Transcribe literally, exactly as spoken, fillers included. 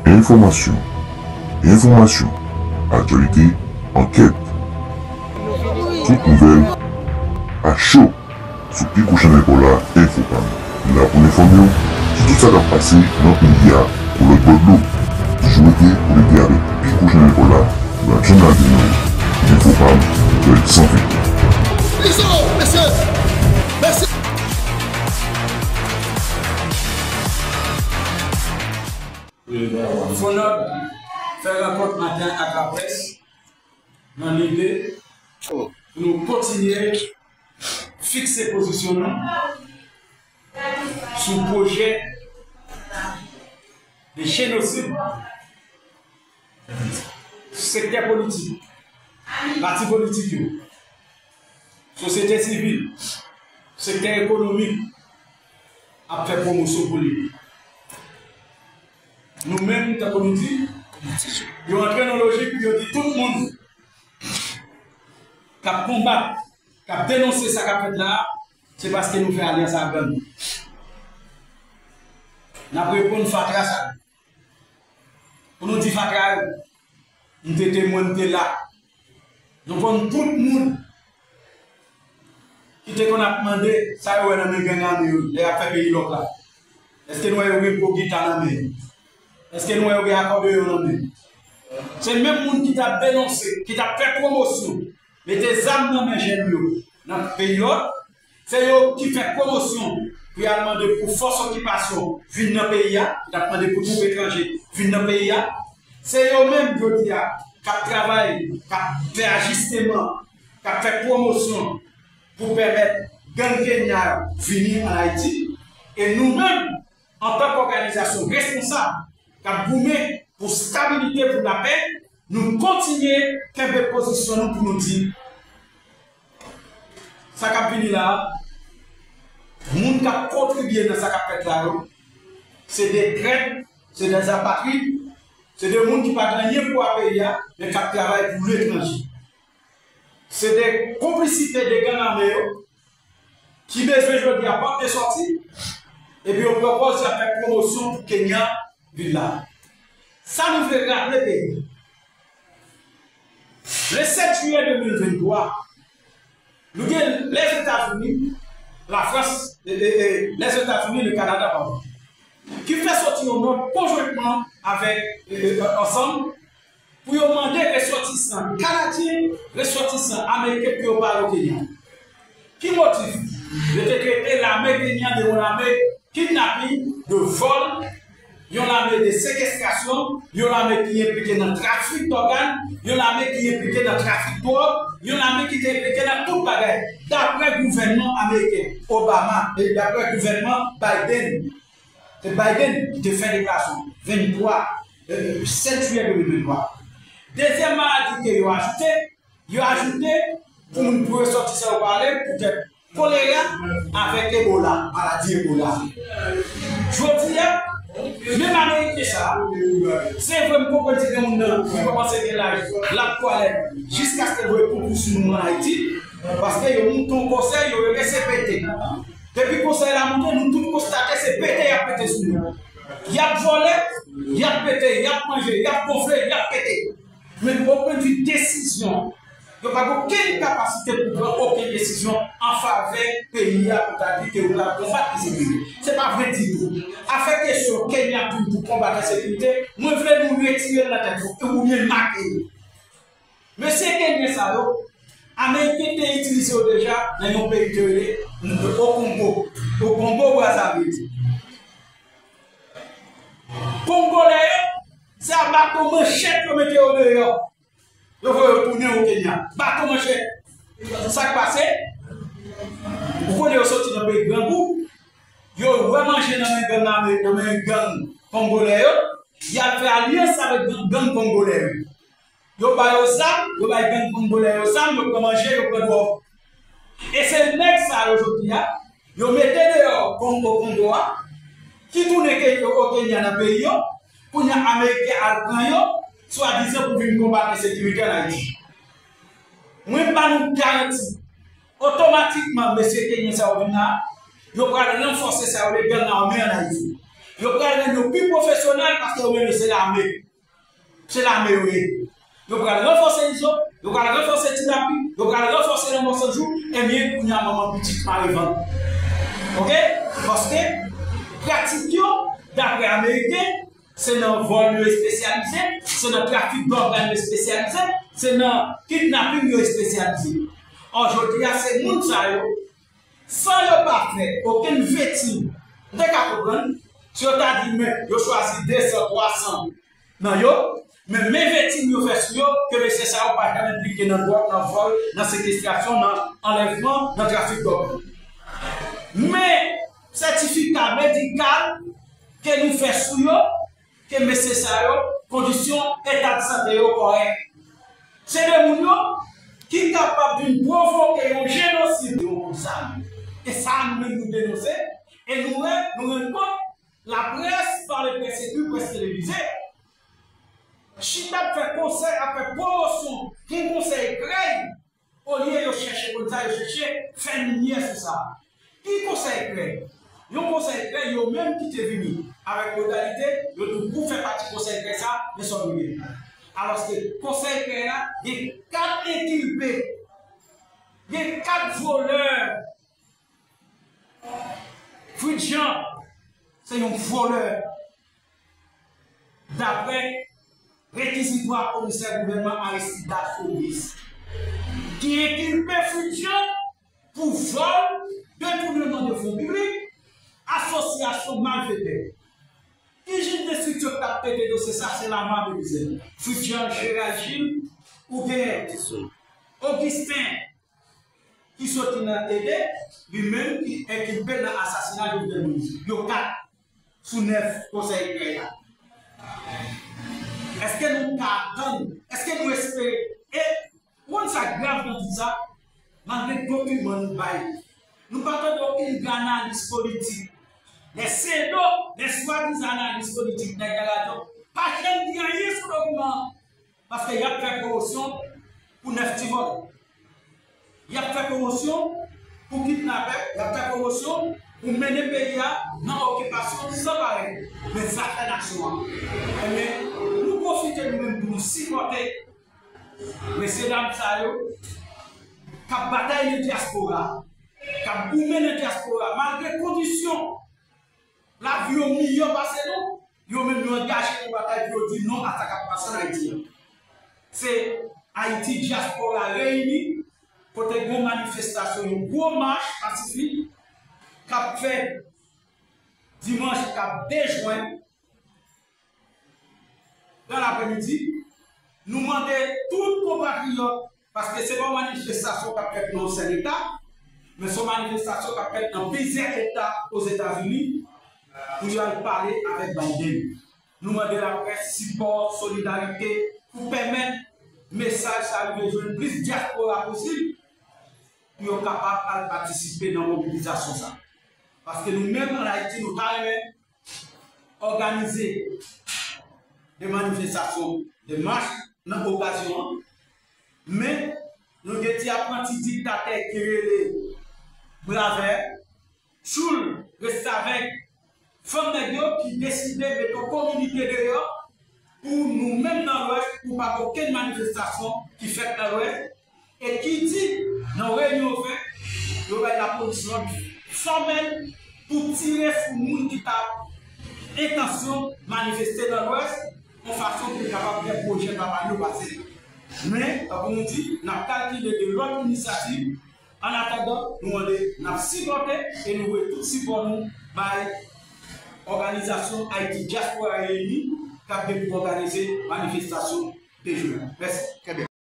Enfòmasyon, enfòmasyon, aktyalite, ankèt. Tout nouvèl a cho sou Pi Gwo Chanèl Pòla, Enfopam. La pou n enfòme w sou tout sa k ap pase nan peyi a, pou lòt bò dlo. Toujou rete konekte avèk Pi Gwo Chanèl Pòla, Bradson Ladinò, Enfopam, nouvèl san fèk. Izo, mesye, mesye. Fonòb fè rankont maten ak laprès nan lide pou nou kontinye fikse pozisyon nou sou pwojè de jenosid sektè politik, pati politik yo, sosyete sivil, sektè ekonomik ap fè pwomosyon pou li. Nou menm, tankou nou di, yo antre nan lojik pou yo di tout moun k ap konbat, k ap denonse sa k ap fèt la a, se paske nou fè alyans ak gang. N ap reponn fatra sa yo. Pou nou di fatra yo, m te temwen, m te la. Nou konn tout moun ki te konn ap mande sa yo wè nan men gang ame yo lè y ap fè peyi lòk la. Èske nou wè yo gen gwo gita nan men yo? Èske nou wè yo gen akòdeyon nan men yo? Se menm moun ki t ap denonse, ki t ap fè pwomosyon, mete zam nan men jèn yo nan peyi lòk, se yo ki fè pwomosyon pou y al mande pou fòs okipasyon vin nan peyi a, ki t ap mande pou twoup etranje vin nan peyi a. Se yo menm, jodi a, k ap travay, k ap fè ajisteman, k ap fè pwomosyon pou pèmèt gang Kenya yo vini ann Ayiti. E nou menm, antank òganizasyon responsab k ap goumen pou stabilite, pou lapè, nou kontinye kenbe pozisyon nou pou nou di, sa k ap vini la a, moun k ap kontribye nan sa k ap fèt la yo, se de trèt, se de apatrid, se de moun ki pa gen anyen pou wè peyi a, men k ap travay pou letranje. Se de konplisite de gang ame yo ki bezwen jodi a pòte sòti, epi yo pran pòz y ap fè pwomosyon pou Kenya vin la. Sa nou vle raple peyi. Le sèt jiyè de mil venntwa, nou gen Lèzetazini, Lafrans, e, e, e, Lèzetazini, le Kanada, padon, ki fè sòti yon nòt konjwentman avèk, e, e, ansanm, pou yo mande resòtisan kanadyen, resòtisan ameriken pou yo pa al o Kenya. Ki motif? Yo te trete lame kenyan de yon lame kidnaping, de vòl, yon lame de sekestrasyon, yon lame ki enplike nan trafik dògàn, yon lame ki enplike nan trafik dwòg, yon lame ki te enplike nan tout bagay, daprè gouvènman ameriken, Obama, e daprè gouvènman Biden. Se Biden ki te fè deklarasyon venntwa, e, sèt jiyè de mil venntwa. Dezyèm maladi ke yo ajoute, yo ajoute pou moun, pou resòtisan yo pale poutèt kolera avèk Ebola, maladi Ebola. Jodi a, menm Ameriken sa a, se vre m konprann si gen moun nan ki kòmanse gen laj, l ap twalèt jiskaske l voye konkou sou nou ann Ayiti, paske yo moute yon konsèy, yo rele C P T. Depi konsèy la moute, nou tout konstate se pete y ap pete sou nou. Y ap vòlè, y ap pete, y ap manje, y ap gonfle, y ap pete. Men o pwennvi desizyon, yo pa gen okenn kapasite pou pran okenn desizyon an favè peyi a, pou ta di ke yo pral konbat ensekirite. Se pa vre ditou. Afè kesyon Kenya vin pou konbat ensekirite, mwen vle nou retire l nan tèt nou, oubyen make l. Mesye Kenyen sa yo, Ameriken te itilize yo deja nan yon peyi ki rele Okongo, Okongo Brazzaville. Kongolè yo, se a bato manchèt yo mete yo deyò. Yo voye yo tounen o Kenya. Bato manchèt. Sa k pase? Ou konnen yo soti nan peyi grangou. Yo wè manje nan men gang ame, nan men gang kongolè yo. Y al fè alyans avèk gang, gang kongolè yo. Yo ba yo zam, yo bay gang kongolè yo zam, yo pran manje, yo pran dwòg. E se nèg sa yo jodi a, yo mete deyò Kongo, Kongo a, ki tounen ke yo o Kenya nan peyi yo, kounye a Ameriken al pran yo, swadizan pou vin konbat ensekirite ann Ayiti. Mwen ba nou garanti, otomatikman, mesye Kenyen sa yo vin la, yo pral ranfòse sa yo rele gang ame ann Ayiti. Yo pral rann yo pi pwofesyonèl paske yo menm yo se lame. Se lame yo ye. Yo pral ranfòse Izo, yo pral ranfòse Ti Lapli, yo pral ranfòse Lanmò San Jou, ebyen, kounye a manman pitit mare vant. Oke? Paske pratik yo, daprè Ameriken, se nan vòl yo espesyalize, se nan trafik dògàn yo espesyalize, se nan kidnaping yo espesyalize. Ò, jodi a, se moun sa yo, san yo pa fè okenn vetin, m te ka konprann, si yo ta di, men, yo chwazi de san, twa san nan yo, men, men vetin yo fè sou yo, ke mesye sa yo pa janm enplike nan dwòg, nan vòl, nan sekestrasyon, nan anlèvman, nan trafik dòg. Men, sètifika medikal ke nou fè sou yo, ke mesye sa yo, kondisyon eta de sante yo kòrèk. Se de moun yo ki kapab vin pwovoke yon jenosid, yon zam. E sa a nou menm nou denonse, e nou wè, nou rann kont, laprès, pa le près ekri, près televize, chita ap fè konsèy, ap fè pwomosyon pou konsèy krèy, olye yo chèche konn sa, yo chèche fè limyè sou sa. Ki konsèy krèy? Yon konsèy krèy, yo menm ki te vini avèk modalite, yo di w pou fè pati konsèy krèy sa, men sa w dwe gen. Alòske konsèy krèy la, gen kat enkilpe, gen kat vòlè. Fritz Jean, se yon vòlè. Daprè rekizitwa komisè gouvènman Aristide Daphonès, ki enkilpe Fritz Jean pou vòl, detounèman de fon piblik, asosyasyon malfetè. Ki jan de estrikti k ap trete dosye sa? Se Lamar Belizaire, Fritz Jean, Gérald Gilles, ou gen Augustin, ki soti nan Ede, li menm ki enkilpe nan asasina Jovenel Moïse. Yo kat sou nèf konsèy krèy la. Èske nou ka atann? Èske nou espere? E ou konn sa k grav nan tout sa? Malgre dokiman nou bay, nou pa tande okenn gwo analis politik. Lè sedo, lè swadizan analis politik nèg nan radyo, pa janm di anyen sou dokiman an. Paske y ap fè pwomosyon pou nèf ti vòlè. Y ap fè pwomosyon pou kidnapè, y ap fè pwomosyon pou mennen peyi a nan okipasyon san parèy. Men zafè nasyon an. Ebyen, nou pwofite nou menm pou nou sipòte mesyedam sa yo k ap batay nan dyaspora, k ap goumen nan dyaspora, malgre kondisyon lavi yo miyò pase nou, yo menm yo angaje nan batay pou yo di non a sa k ap pase ann Ayiti an. Se Ayiti Dyaspora Reyini, kote gen yon manifestasyon, yon gwo mach pasifik k ap fèt dimanch k ap de jen, nan lapremidi. Nou mande tout konpatriyòt, paske se pa yon manifestasyon k ap fèt nan yon sèl eta, men se yon manifestasyon k ap fèt nan plizyè eta Ozetazini pou yo al pale avèk Biden. Nou mande laprès sipò, solidarite pou pèmèt mesaj sa rive jwenn plis dyaspora posib pou yo kapab al patisipe nan mobilizasyon sa. Paske nou menm ann Ayiti, nou ta renmen òganize de manifestasyon, de mach nan okazyon an, men nou gen ti apranti diktatè ki rele Bravè, Tchoul, Restavèk, fanm nèg yo ki deside mete yon kominike deyò pou nou menm nan Lwès, pou pa gen okenn manifestasyon ki fèt nan Lwès, e ki di, nan reyinyon yo fè, yo bay lapolis lòd fòmèl pou tire sou moun ki ta entansyon manifeste nan Lwès, yon fason pou kapab fè pwojè travay yo pase. Men, tankou nou di, n ap kalkile de lòt inisyativ. An atandan, nou mande, n ap sipòte e nou voye tout sipò nou bay òganizasyon Ayiti Dyaspora Reyini k ap gen pou òganize manifestasyon de jodi a. Mèsi. Trè byen.